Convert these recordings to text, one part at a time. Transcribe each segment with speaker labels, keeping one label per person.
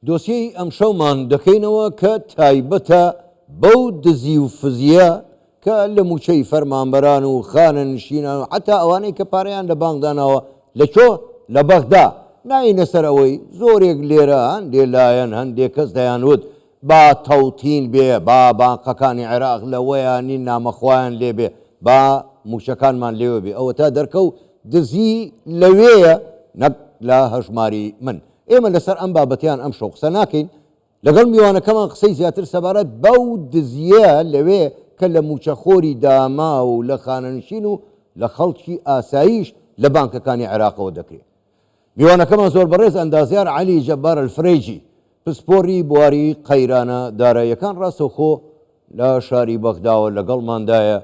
Speaker 1: دۆسیەی ئەمشەومان دەکەینەوە کە تایبەتە بەو دزی و فزیە کە لە مووچەی فەرمانبەران و خانەنشینان و حەتا ئەوانەی کە پارەیان لە بانک داناوە لە کۆ؟ لە بەغدا. نایەینە سەر ئەوەی زۆرێک لێرە هەندێ لایەن هەندێ کەس دەیانوت با تەوتین بێ با بانقەکانی عێراق لەوەیا نین نامەخوایان لێ بێ با مووچەکانمان لێوە بێ ئەوەتا دەرکەو دزی لەوێیە نەک لە هەژماری من. ئێمە لەسەر ئەم بابەتەیان ئەمشەو قسە ناکەین، لەگەڵ میوانەکەمان قسەی زیاتر سەبارەت بەو دزییە لەوێ کە لە مووچەخۆری داماو و لە خانەنشین و لە خەڵکی ئاساییش لە بانکەکانی عێراقەوە دەکرێ. میوانەکەمان زۆر بەڕێز ئەندازیار عەلی جەبار ئەلفرەیجی، پسپۆری بواری قەیرانە داراییەکان ڕاستەوخۆ لە شاری بەغداوە لەگەڵماندایە.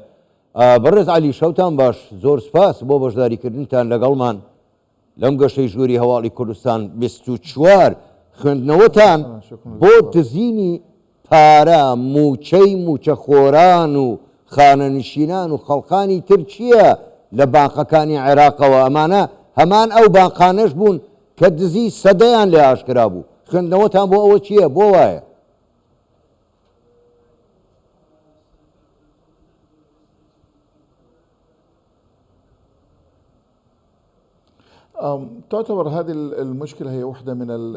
Speaker 1: بەڕێز عەلی شەوتان باش، زۆر سوپاس بۆ بەشداریکردنتان لەگەڵمان. لەم گەشتەی ژووری هەواڵی کوردستان 24 خوێندنەوەتان بۆ دزینی پارە مووچەی مووچەخۆران و خانەنشینان و خەڵکانی تر چییە لە بانقەکانی عێراقەوە ئەمانە هەمان ئەو بانقانەش بوون کە دزی سەدەیان لێ ئاشکرا بوو خوێندنەوەتان بۆ ئەوە چییە بۆ وایە؟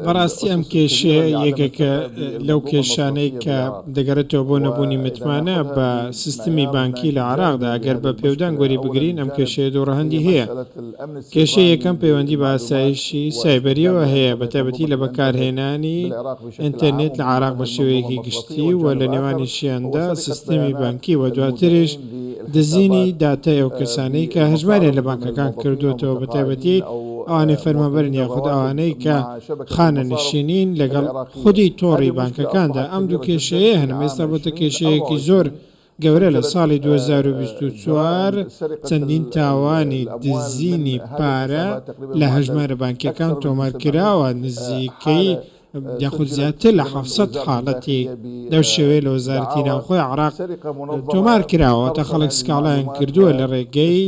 Speaker 2: بەڕاستی ئەم کێشەیە یەکێکە لەو کێشانەی کە دەگەڕێتەوە بۆ نەبوونی متمانە بە سیستمی بانکی لە عێراقدا، ئەگەر بە پێودانگ وەریبگرین ئەم کێشەیە دوو ڕەهەندی هەیە. کێشەی یەکەم پەیوەندی بە ئاسایشی سایبەرییەوە هەیە، بەتایبەتی لە بەکارهێنانی ئینتەرنێت لە عێراق بە شێوەیەکی گشتی و لە نێوانیشیاندا سیستمی بانکی و دواتریش دزینی داتای ئەو کەسانەی کە هەژماریان لە بانکەکان کردووەتەوە بەتایبەتی ئەوانەی فەرمانبەرن یاخود ئەوانەی کە خانەنشینین لەگەڵ خودی تۆڕی بانکەکاندا ئەم دوو کێشەیە هەن ئێستا بۆتە کێشەیەکی زۆر گەورە لە ساڵی 2024 چەندین تاوانی دزینی پارە لە هەژمارە بانکیەکان تۆمارکراوە نزیکەی یاخود زیاتر لە 700 حاڵەتی لەو شێوەیە لە وەزارەتی ناوخۆی عێراق تۆمار کراوە تا خەڵک سکاڵایان کردووە لە ڕێگەی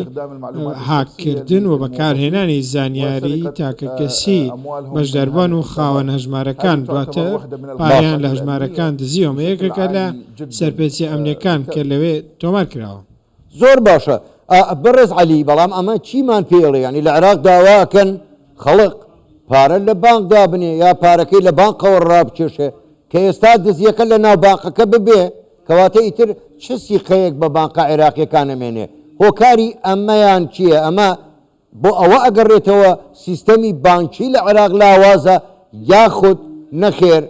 Speaker 2: هاککردن و بەکارهێنانی زانیاری تاکەکەسی بەشداربوان و خاوەن هەژمارەکان دواتر پارەیان لە هەژمارەکان دزیوە ئەمە یەکێکە لە سەرپێچیە ئەمنیەکان کە لەوێ تۆمار کراوە.
Speaker 1: زۆر باشە بەڕێز عەلی بەڵام ئەمە چیمان پێ ئەڵێ یانی لە عێراق داوا ئەکەن خەڵک پارە لە بانک دابنێ یا پارەکەی لە بانقەوە ڕابکێشێ کە ئێستا دزیەکە لە ناو بانقەکە ببێ کەواتە ئیتر چ سیقەیەک بە بانقە عێراقیەکان ئەمێنێ هۆکاری ئەمەیان چییە ئەمە بۆ ئەوە ئەگەڕێتەوە سیستەمی بانکی لە عێراق لاوازە یاخود نەخێر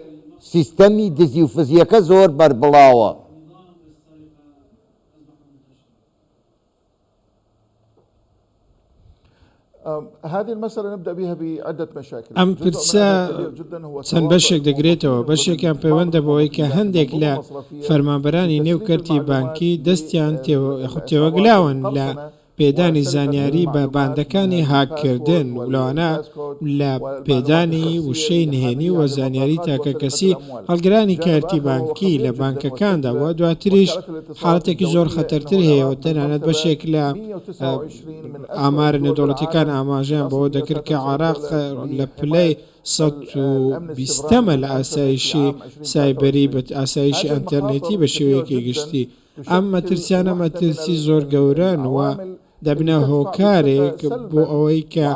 Speaker 1: سیستەمی دزی و فزیەکە زۆر بەربڵاوە؟
Speaker 2: ئەم پرسە چەند بەشێک دەگرێتەوە، بەشێکیان پەیوەندە بەوەی کە هەندێک لە فەرمانبەرانی نێو کەرتی بانکی دەستیان تێوەگلاون لە پێدانی زانیاری بە باندەکانی هاککردن و لەوانە لە پێدانی وشەی نهێنی و زانیاری تاکەکەسی هەڵگرانی کارتی بانکی لە بانکەکاندا و دواتریش حاڵەتێکی زۆر خەتەرتر هەیە و تەنانەت بەشێک لە ئامارە نێودەوڵەتیەکان ئاماژەیان بەوە دەکرد کە عێراق لە پلەی 120ەمە لە ئاسایشی سایبەری بە ئاسایشی ئەنتەرنێتی بە شێوەیەکی گشتی. ئەم مەترسیانە مەترسی زۆر گەورەن و دەبنە هۆکارێک بۆ ئەوەی کە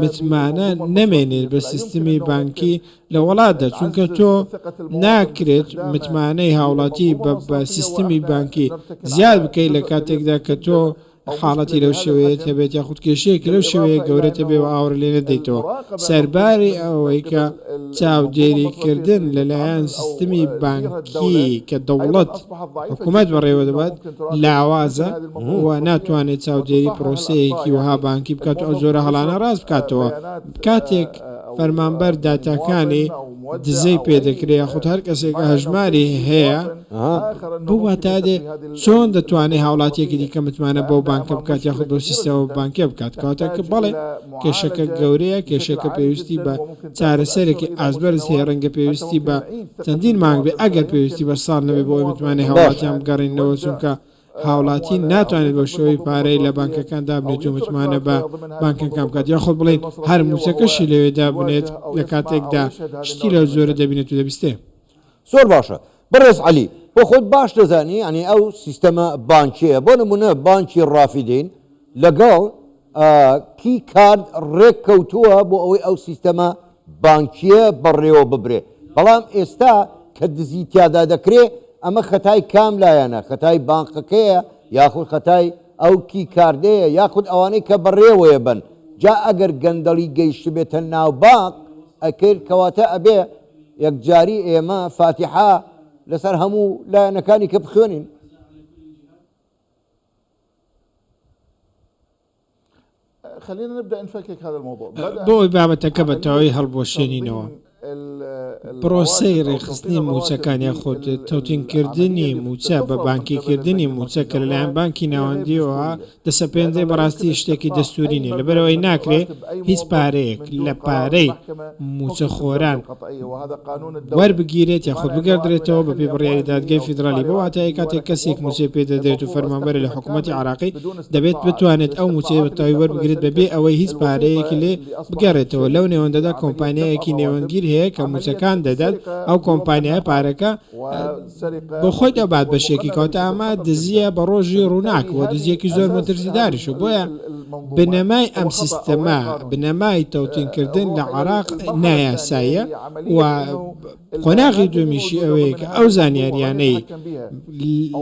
Speaker 2: متمانە نەمێنێت بە سیستمی بانکی لە وڵاتدا، چونکە تۆ ناکرێت متمانەی هاوڵاتی بە سیستمی بانکی زیاد بکەیت لە کاتێکدا کە تۆ حاڵەتی لەو شێوەیەت هەبێت یاخود کێشەیەکی لەو شێوەیە گەورەت هەبێ و ئاوڕ لێ نەدەیتەوە سەرباری ئەوەی کە چاودێریکردن لەلایەن سیستمی بانکی کە دەوڵەت حکوومەت بەڕێوە دەبات لاوازە و ناتوانێت چاودێری پرۆسەیەکی وەها بانکی بکات و ئەو جۆرە هەڵانە ڕاست بکاتەوە کاتێک فەرمانبەر داتاکانی دزەی پێدەکرێ یاخود هەر کەسێک هەژماری هەیە بەو واتایە دێ چۆن دەتوانێ هاوڵاتیەکی دیکە متمانە بەو بانکە بکات یاخود بەو سیستەمە بانکیە بکات کەواتە کە بەڵێ کێشەکە گەورەیە کێشەکە پێویستی بە چارەسەرێکی ئاست بەرز هەیە ڕەنگە پێویستی بە چەندین مانگ بێ ئەگەر پێویستی بە ساڵ نەبێ بۆ ئەوەی متمانەی
Speaker 1: باشە
Speaker 2: هاوڵاتیان بگەڕێننەوە چونکە. هاوڵاتی ناتوانێت بەو شێوەی پارەی لە بانکەکان دابنێت و متمانە بە بانکەکان بکات یاخود بڵێین هەر مووچەکەشی لەوێ دابنێت لە کاتێکدا شتی لەو جۆرە دەبینێت و دەبیستێ.
Speaker 1: زۆر باشە بەڕێز عەلی بۆ خۆت باش دەزانی یانی ئەو سیستەمە بانکیە بۆ نمونە بانکی ڕافیدەین لەگەڵ کی کارد ڕێک کەوتووە بۆ ئەوەی ئەو سیستەمە بانکیە بەڕێوە ببرێ بەڵام ئێستا کە دزی تیادا دەکرێ ئەمە خەتای کام لایەنە خەتای بانقەکەیە یاخود خەتای ئەو کی کاردەیە یاخود ئەوانەی کە بەڕێوەیە بن جا ئەگەر گەندەڵی گەیشتبێتە ناو بانق ئەکرد کەواتە ئەبێ یەکجاری ئێمە فاتیحە لەسەر هەموو لایەنەکانی کە بخوێنین.
Speaker 2: بۆ ئەوەی بابەتەکە بە تەواوی هەڵبوەشێنینەوە، پرۆسەی ڕێکخستنی مووچەکان یاخود تەوتینکردنی مووچە بە بانکیکردنی مووچە کە لەلایەن بانکی ناوەندییەوە دەسەپێندرێ بەڕاستی شتێکی دەستووری نییە لەبەرئەوەی ناکرێ هیچ پارەیەک لە پارەی مووچەخۆران وەربگیرێت یاخود بگەڕدرێتەوە بەپێی بڕیاری دادگای فیدرالی بەو واتایەی کاتێک کەسێک مووچەی پێ دەدرێت و فەرمانبەرە لە حکوومەتی عێراقی دەبێت بتوانێت ئەو مووچەیە بە تەواوی وەربگرێت بەبێ ئەوەی هیچ پارەیەکی لێ بگەڕێتەوە لەو نێوەندەدا کۆمپانیایەکی نێوەندگیر هەیە کە مووچەکان دەدات ئەو کۆمپانیایە پارەکە بۆ خۆی دەبات بەشێکی کەواتە ئەمە دزییە بە ڕۆژی ڕووناک و دزییەکی زۆر مەترسیداریشە بۆیە بنەمای ئەم سیستەمە بنەمای تەوتینکردن لە عێراق نایاساییە و قۆناغی دووەمیشی ئەوەیە کە ئەو زانیاریانەی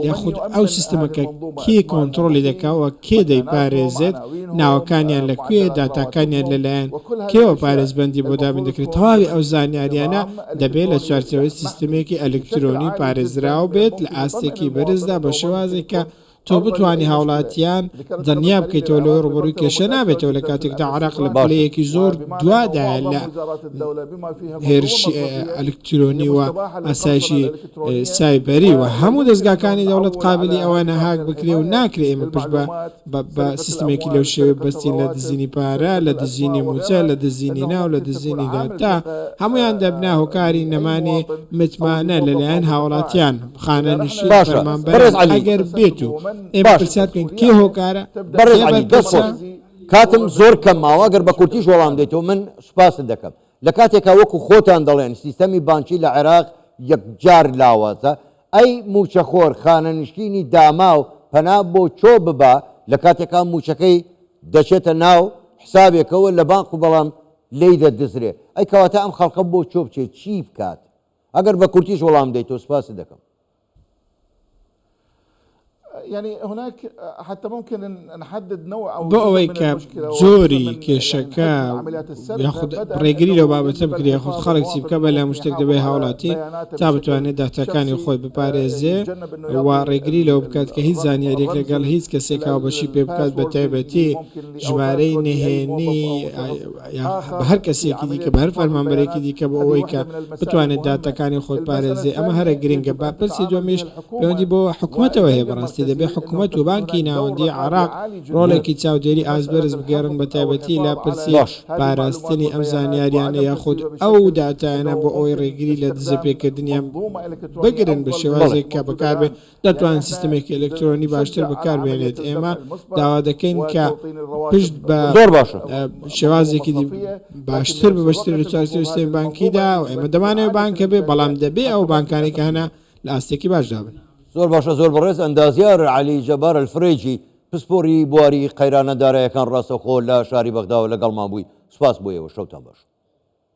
Speaker 2: یاخود ئەو سیستمە کە کێ کۆنتڕۆڵی دەکا و کێ دەیپارێزێت، ناوەکانیان لە کوێیە، داتاکانیان لەلایەن کێوە پارێزبەندی بۆ دابین دەکرێت، تەواوی ئەو زانیاریانە دەبێت لە چوارچێوەی سیستمێکی ئەلکترۆنی پارێزراو بێت لە ئاستێکی بەرزدا بە شێوازێک کە تۆ بتوانی هاوڵاتیان دڵنیا بکەیتەوە لەوەی ڕووبەڕووی کێشە نابێتەوە لە کاتێکدا عێراق لە پلەیەکی زۆر دوادایە لە هێرشی ئەلکترۆنی و ئاسایشی سایبەری و هەموو دەزگاکانی دەوڵەت قابلی ئەوانە هاک بکرێ و ناکرێ ئێمە پشت بە بە سیستمێکی لەو شێوەیە ببەستین لە دزینی پارە، لە دزینی مووچە، لە دزینی ناو، لە دزینی داتا، هەموویان دەبنە هۆکاری نەمانی متمانە لەلایەن هاوڵاتیان، خانەنشین،
Speaker 1: باشە
Speaker 2: فەرمانبەران،
Speaker 1: بەڕێز عەلی
Speaker 2: ئەگەر بێت و ئێمە
Speaker 1: باشە
Speaker 2: پرسیار بکەین کێ هۆکارە،
Speaker 1: بەڕێز
Speaker 2: کێ
Speaker 1: عەلی دەست
Speaker 2: بەرپرسە؟
Speaker 1: خۆش کاتم زۆر کەم ماوە گەر بە کورتیش وەڵام دەیتەوە من سوپاست دەکەم لە کاتێکا وەکو خۆتان دەڵێن سیستەمی بانکی لە عێراق یەکجار لاوازە، ئەی مووچەخۆر خانەنشینی داماو پەنا بۆ چۆ ببا لە کاتێکا مووچەکەی دەچێتە ناو حسابێکەوە لە بانق و بەڵام لێی دەدزرێ ئەی کەواتە ئەم خەڵکە بۆ چۆ بچێ چی بکات؟ ئەگەر بە کورتیش وەڵام دەیتەوە سوپاست دەکەم.
Speaker 2: بۆ ئەوەی کە جۆری کێشەکە یاخود ڕێگری لەو بابەتە بکرێ یاخود خەڵک چی بکە بە لە هەموو شتێک دەبێت هاوڵاتی تا بتوانێت داتاکانی خۆی بپارێزێ و ڕێگری لەوە بکات کە هیچ زانیاریەک لەگەڵ هیچ کەسێک هاوبەشی پێ بکات بە تایبەتی ژمارەی نهێنی بە هەر کەسێکی دیکە بە هەر فەرمانبەرێکی دیکە بۆ ئەوەی کە بتوانێت داتاکانی خۆی پارێزێ ئەمە هەرە گرنگە با پرسی دووەمیش پەیوەندی بۆ حکومەتەوە هەیە بەڕاستی دەبێت حکومەت و بانکی ناوەندی عێراق ڕۆڵێکی چاودێری ئاست بەرز بگێڕن بە تایبەتی لە پرسی
Speaker 1: باش.
Speaker 2: پاراستنی ئەم زانیاریانە یاخود ئەو داتایانە بۆ ئەوەی ڕێگری لە دزەپێکردنیان بگرن بە
Speaker 1: بەڵێ.
Speaker 2: شێوازێک کە بەکاربێت دەتوانن سیستمێکی ئەلکترۆنی باشتر بەکاربهێنێت، ئێمە داوا دەکەین کە پشت بە
Speaker 1: زۆر باشە.
Speaker 2: شێوازێکی دی باشتر ببەسترێت لە چوارچێوەی سیستەمی بانکیدا و ئێمە دەمانەوێت بانک هەبێ، بەڵام دەبێ ئەو بانکانەی کە هەنە لە ئاستێکی باشدا بن.
Speaker 1: زۆر باشە زۆر بەڕێز ئەندازیار عەلی جەبار الفرێجی پسپۆری بواری قەیرانە دارایەکان ڕاستەوخۆ لە شاری بەغداوە لەگەڵمان بووی سوپاس بۆ ئێوە شەوتان باش.